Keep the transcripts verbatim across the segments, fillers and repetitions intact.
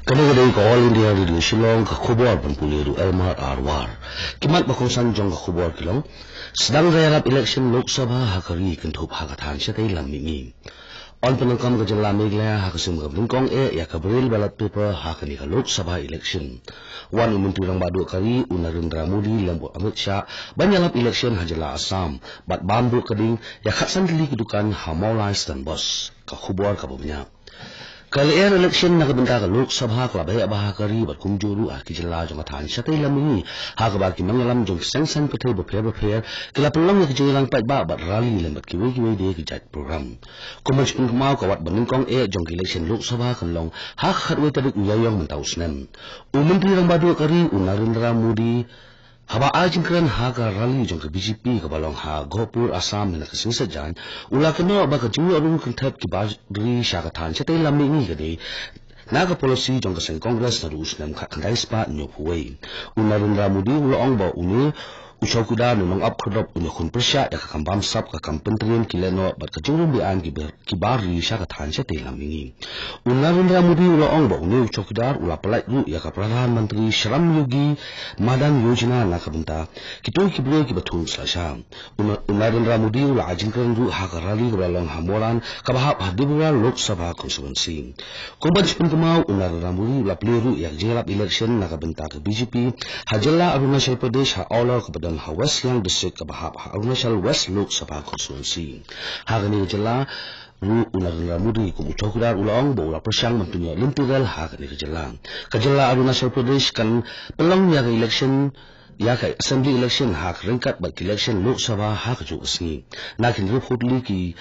Kane ka dei ka All India Radio Shillong, ka khubor ban pule da u Elmar Arwar. Ki mat ba kongsan jong ka khubor ki long: sdang ka ïalap election Lok Sabha ha ka ri kynthup ha ka thaiñ shatei lam mihngi. Yn pyndonkam ka jylla Meghalaya ha ka sien kaba nyngkong eh ïa ka braille ballot paper ha kane ka Lok Sabha election. Wan u Myntri Rangbah Duh ka ri u Narendra Modi lem u Amit Shah ban ïalap election ha jylla Assam bad bam duh ka ding ïa khatsan tylli ki dukan ha Mawlai Stand Boss. Ka khubor kaba bniah: ka lyer election na ka bynta ka Lok Sabha ka la beh bha ha ka ri bad kumjuh ruh ha ki jylla jong ka thaiñ shatei lam mihngi, ha kaba ki nongïalam jong ki seng saiñ pyrthei bapher bapher ki la pynlong ïa ki jingïalang paidbah bad rally lem bad kiwei kiwei de ki jait program. Kum ban shu pynkynmaw, ka wat ba nyngkong eh jong ka election Lok Sabha kan long ha ka khatwei tarik u Ïaïong mynta u snem. U Myntri Rangbah Duh ka ri u Narendra Modi, haba ai jingkren ha ka rally jong ka B J P kaba long ha Gopur, Assam, mynne ka sngi Saitjaiñ, u la kynnoh ba ka jingïoh rung kynthep ki bar ri sha ka thaiñ shatei lam mihngi ka dei na ka policy jong ka seng Congress naduh u snem khatkhyndai spah hynñiewphew wei. U Narendra Modi u la ong ba une u chowkidar ne nongap khyrdop un ïakhun pyrshah ïa ka kam bamsap, ka kam pyntriem ki lehnoh bad ka jingrung be-aiñ ki bar, ki bar ri sha ka thaiñ shatei lam mihngi. U Narendra Modi u la ong ba une u chowkidar u la pyllait ruh ïa ka Pradhan Mantri Shram Yogi Madan Yojana na ka bynta kito ki briew kiba thung slasha. U Na-, u Narendra Modi u la ai jingkren ruh ha ka rally kaba la long ha Moran, kaba hap ha Dibrugarh Lok Sabha Constituency. Kum ban shu pynkynmaw, u Narendra Modi u la plie ruh ïa ka jingïalap election na ka bynta ka B J P ha jylla Arunachal Pradesh, ha Aulor kaba don ha West Siang District kaba hap ha Arunachal West Lok Sabha Constituency. Ha kane ka jylla ruh u Narendra Modi kum u chowkidar u la ong ba u la pyrshang ban pynïoh lynti rel ha kane ka jylla. Ka jylla Arunachal Pradesh kan pynlong ïa ka election, ïa ka assembly election ha ka ryngkat bad ka election Lok Sabha ha kajuh ka sngi. Na ki hynriewphew tylli ki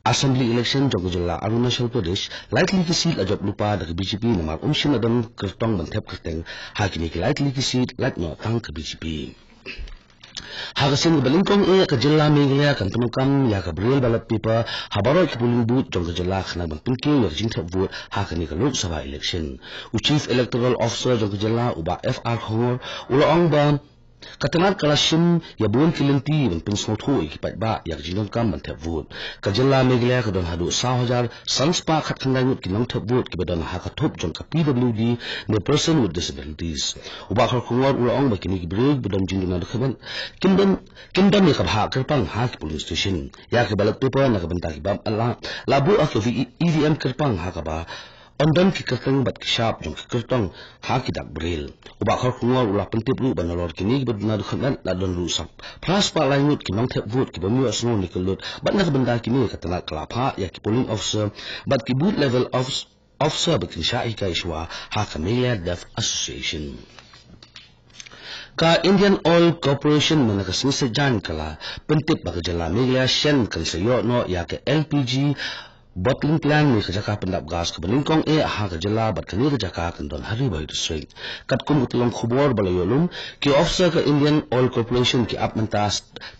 assembly election jong ka jylla Arunachal Pradesh, lai tylli ki seat la jop lypa da ka B J P namar um shym la don kyrtong ban thep kyrteng ha kine ki lai tylli ki seat, lait noh tang ka B J P. Ha ka sien kaba nyngkong eh, ka jylla Meghalaya kan pyndonkam ïa ka braille ballot paper ha baroh ki polling booth jong ka jylla khnang ban pynkiew ïa ka jingthep vote ha kane ka Lok Sabha election. U Chief Electoral Officer jong ka jylla, u Bah F R Khongor, u la ong ba ka tnat ka la shim ïa bun ki lynti ban pynsngewthuh ïa ki paidbah ïa ka jingdonkam ban thep vote. Ka jylla Meghalaya ka don haduh saw hajar san spah khatkhyndai ngut ki nongthep vote kiba don ha ka thup jong ka P W D ne person with disabilities. U Bah Khongor u la ong ba kine ki briew kiba don jingduna dkhot kim don, kim don ïa ka bhah kyrpang ha ki polling station. Ïa ki ballot paper na ka bynta ki bam ala la buh ha ka E V M kyrpang ha kaba yn don ki kyrteng bad ki shap jong ki kyrtong ha ki dak braille. U Bah Khongor u la pyntip ruh ba nalor kine kiba duna dkhot la don ruh sa phra spah lai ngut ki nongthep vote kiba ym ïohsngew ne kyllut, bad na ka bynta kine ka tnat ka la phah ïa ki polling officer bad ki booth level office officer ba kin shah hikai shuwa ha ka Meghalaya Deaf Association. Ka Indian Oil Corporation mynne ka sngi Saitjaiñ ka la pyntip ba ka jylla Meghalaya shen kan sa ïoh noh ïa ka L P G bottling plant ne ka jaka pyndap gas kaba nyngkong eh ha ka jylla, bad kane ka jaka kan don ha Ri Bhoi District. Katkum ka tyllong khubor ba la ïoh lum, ki officer ka Indian Oil Corporation ki ap mynta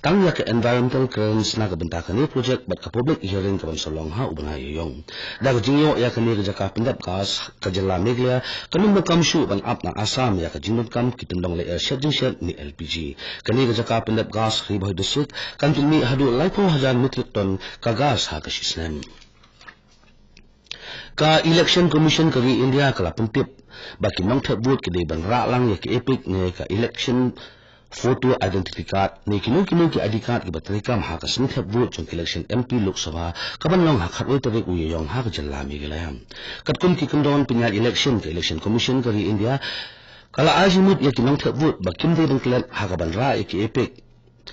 tang ïa ka environmental clearance na ka bynta kane project bad ka public hearing kaban sa long ha u bnai Ïaïong. Da ka jingïoh ïa kane ka jaka pyndap gas, ka jylla Meghalaya kan ym donkam shuh ban ap na Assam ïa ka jingdonkam ki tyndong lyer shet jingshet ne L P G. Kane ka jaka pyndap gas Ri Bhoi District kan pynmih haduh laiphew hajar metric ton ka gas ha ka shi snem. Ka Election Commission ka ri India ka la pyntip ba ki nongthep vote ki dei ban rah lang ïa ki EPIC ne ka election photo identity card ne kino kino ki I D card kiba treikam ha ka seng thep vote jong ka election M P Lok Sabha kaban long ha khatwei tarik u Ïaïong ha ka jylla Meghalaya. Katkum ki kyndon pynïaid election, ka Election Commission ka ri India ka la ai jingmut ïa ki nongthep vote ba kim dei ban klet ha kaban rah ïa ki EPIC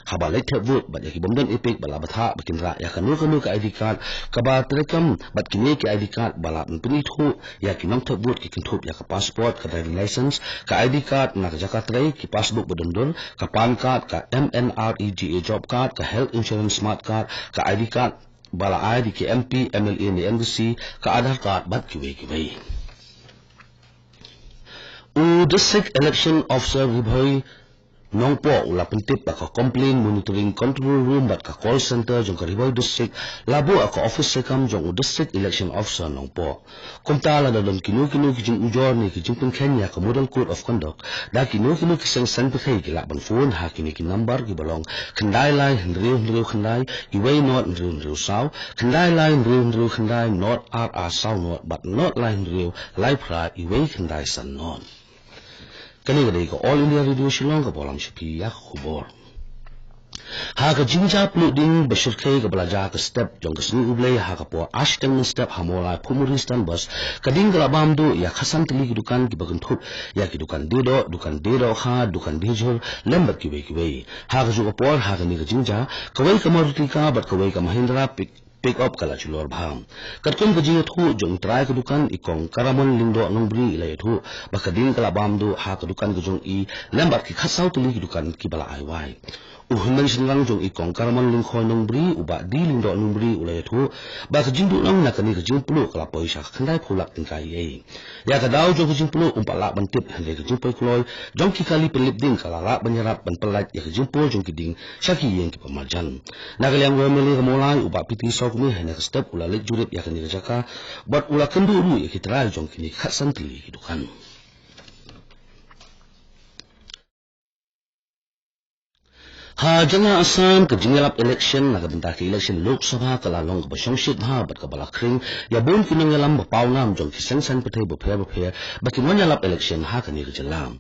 haba leit thep vote, bad ïa ki bym don EPIC ba la bthah ba kin rah ïa kano kano ka I D card kaba treikam, bad kine ki I D card ba lah ban pynithuh ïa ki nongthep vote ki kynthup ïa ka passport, ka driving license, ka I D card na ka jaka trei, ki passbook ba don dur, ka PAN card, ka M N R E G A job card, ka health insurance smart card, ka I D card ba la ai da ki M P, M L A ne M D C, ka Aadhaar card bad kiwei kiwei. U District Election Officer Ri Bhoi Nongpoh u la pyntip ba ka Complaint Monitoring Control Room bad ka call center jong ka Ri Bhoi District la buh ha ka office treikam jong u District Election Officer Nongpoh. Kumta lada don kino kino ki jingujor ne ki jingpynkheiñ ïa ka Model Code of Conduct, da kino kino ki seng saiñ pyrthei ki lah ban phone ha kine ki number kiba long: khyndai lai hynriew hynriew khyndai, iwei nod hynriew hynriew saw, khyndai lai hynriew hynriew khyndai, nod ar ar saw nod, bad nod lai hynriew lai phra, iwei khyndai san nod. Kane ka dei ka All India Radio Shillong kaba wan sha phi ïa ka khubor. Ha ka jingjia pynlut ding ba shyrkhei kaba la jia ha ka step jong ka Sngi U Blei ha ka por ar shiteng mynstep ha Mawlai Phumuri Stand Bus, ka ding ka la bam duh ïa khatsan tylli ki dukan kiba kynthup ïa ki dukan die doh, dukan die dohkha, dukan die jhur, lem bad kiwei kiwei. Ha kajuh ka por, ha kane ka jingjia, kawei ka Maruti car bad kawei ka Mahindra pick pick up ka la jhur bha. Katkum ka jingïathuh jong u trai ka dukan, i Kong Karamon Lyngdoh Nongbri, i la ïathuh ba ka ding ka la bam duh ha ka dukan ka jong i lem bad ki khatsaw tylli ki dukan kiba la ai wai. U hynmen shynrang jong i Kong Karamon Lyngkhoi Nongbri, u Bah D Lyngdoh Nongbri, u la ïathuh ba ka jingduhnong na kane ka jingpynlut ka la poi sha ka khyndai phew lak tyngka ei. Ïa ka daw jong ka jingpynlut ym pat lah ban tip, hynrei ka jingpoi kloi jong ki kali pynlip ding ka la lah ban ïarap ban pyllait ïa ka jingpur jong ki ding sha ki ïing kiba marjan. Na ka liang u M L A ka Mawlai, u Bah P T Sawkmie, ha kane ka step u la leit jurip ïa kane ka jaka bad u la kynduh ruh ïa ki trai jong kine ki khatsan tylli ki dukan. Ha jylla Assam, ka jingïalap election na ka bynta ka election Lok Sabha ka la long kaba shongshit bha bad kaba la khring ïa bun ki nongïalam ba pawnam jong ki seng saiñ pyrthei bapher bapher ba kin wan ïalap election ha kane ka jylla.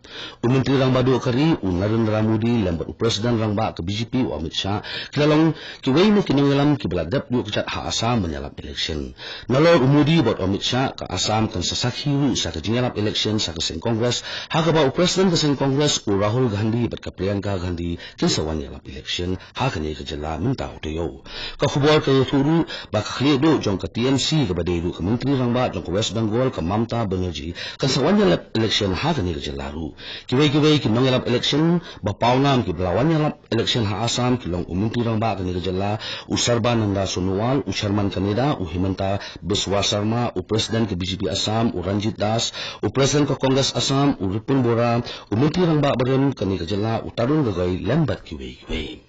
U Myntri Rangbah Duh ka ri, u Narendra Modi, lem bad u President Rangbah ka B J P, u Amit Shah, ki la long kiwei na ki nongïalam kiba la dep duh kjat ha Assam ban ïalap election. Nalor u Modi bad u Amit Shah, ka Assam kan sa sakhi ruh sa ka jingïalap election sa ka seng Congress, ha kaba u President ka seng Congress, u Rahul Gandhi bad ka Priyanka Gandhi kin sa wan ïalap election ha kane ka jylla mynta u taïew. Ka khubor ka ïathuh ruh ba ka khlieh duh jong ka T M C kaba dei ruh ka Myntri Rangbah jong ka West Bengal, ka Mamata Banerjee, kan sa wan ïalap election ha kane ka jylla ruh. Kiwei kiwei ki nongïalap election ba pawnam kiba la wan ïalap election ha Assam ki long u Myntri Rangbah kane ka jylla, u Sarbananda Sonowal, u Chairman ka NEDA, u Himanta Biswa Sarma, u President ka B J P Assam, u Ranjit Das, u President ka Congress Assam, u Ripun Bora, u Myntri Rangbah barim kane ka jylla, u Tarun Gogoi, lem bad kiwei kiwei.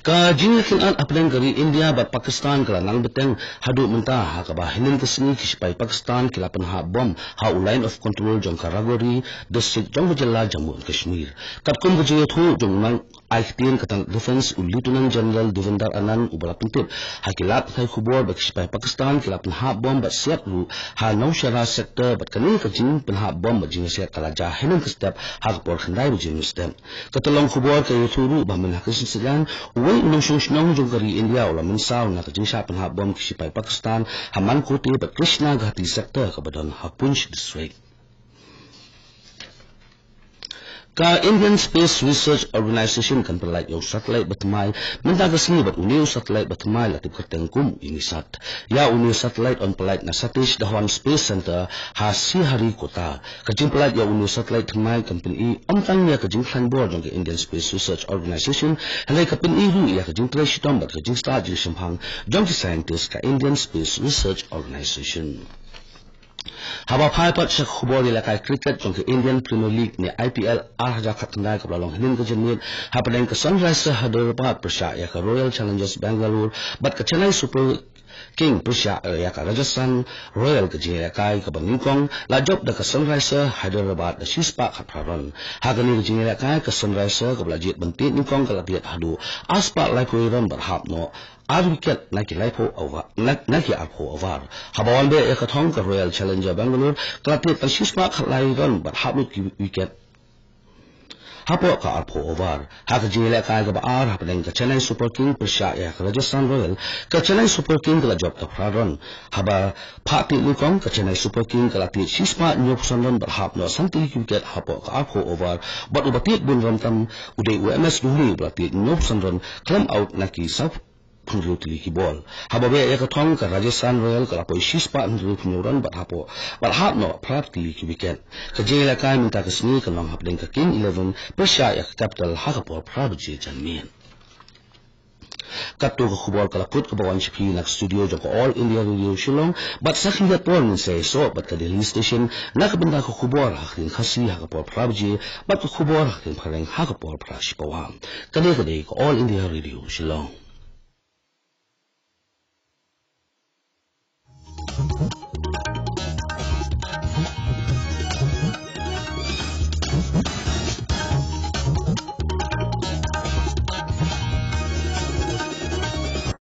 Ka jingïakynad hapdeng ka ri India bad Pakistan ka la nang bteng haduh mynta, ha kaba hynnin ka sngi ki shipai Pakistan ki la pynhap bom ha u Line of Control jong ka Rajouri District jong ka jylla Jammu and Kashmir. Katkum ka jingïathuh jong u nongai ktien ka tnat Defence, u Lieutenant General Devinder Anand, uba la pyntip ha ki lad pathai khubor ba ki shipai Pakistan ki la pynhap bom bad siat ruh ha Nowshera sector, bad kane ka jingpynhap bom bad jingsiat ka la jia hynnin ka step ha ka por khyndai baje mynstep. Ka tyllong khubor ka ïathuh ruh ba mynta ka sngi Saitjaiñ, uwei u nongshong shnong jong ka ri India u la mynsaw na ka jingshah pynhap bom ki shipai Pakistan ha Mankote bad Krishna Ghati sector kaba don ha Poonch District. Ka Indian Space Research Organisation kan pynlait ïa u satellite bathymmai mynta ka sngi, bad une u satellite bathymmai la tip kyrteng kum u INNISAT. Ïa une u satellite yn pynlait na Satish Dhawan Space Centre ha Sriharikota. Ka jingpynlait ïa une u satellite thymmai kan pyni ym tang ïa ka jingkhlaiñ bor jong ka Indian Space Research Organisation, hynrei ka pyni ruh ïa ka jingtrei shitom bad ka jingstad jingshemphang jong ki scientist ka Indian Space Research Organisation. Haba phai pat sha ka khubor ïalehkai cricket jong ka Indian Premier League ne I P L ar hajar khatkhyndai kaba la long hynnin ka janmiet, hapdeng ka Sunrisers Hyderabad pyrshah ïa ka Royal Challengers Bangalore bad ka Chennai Super King pyrshah ïa ka Rajasthan Royal, ka jingïalehkai kaba nyngkong la jop da ka Sunrisers Hyderabad da shispah khatphra run. Ha kane ka jingïalehkai ka Sunrisers kaba la jied ban tied nyngkong ka la tied haduh arspah laiphew run bad hap noh ar wicket na ki laiphew over, na, na ki arphew over. Haba wan beh ïa ka thong ka Royal Challenger Bangalore ka la tied tang shispah khatlai run bad hap lut ki wicket hapoh ka arphew over. Ha ka jingïalehkai kaba ar hapdeng ka Chennai Super King pyrshah ïa ka Rajasthan Royal, ka Chennai Super King ka la jop da phra run. Haba phah tied nyngkong ka Chennai Super King ka la tied shispah hynñiewphew san run bad hap noh san tylli ki wicket hapoh ka arphew over. Bad uba tied bun run tam u dei u M S Dhoni uba la tied hynñiewphew san run khlem out na ki saw phew hynriew tylli ki bol. Haba beh ïa ka thong ka Rajasthan Royal ka la poi shispah hynriewphew hynñiew run bad hapoh, bad hap noh phra tylli ki wicket. Ka jingïalehkai mynta ka sngi kan long hapdeng ka King Eleven pyrshah ïa ka Capital ha ka por phra baje janmiet. Katto ka khubor ka la kut kaba wan sha phi na ka studio jong ka All India Radio Shillong, bad sa khyndiat por ngin sa ïasoh bad ka Delhi Station na ka bynta ka khubor ha ka ktien Khasi ha ka por phra baje, bad ka khubor ha ka ktien Phareng ha ka por phra shi pawa. Kane ka dei ka All India Radio Shillong.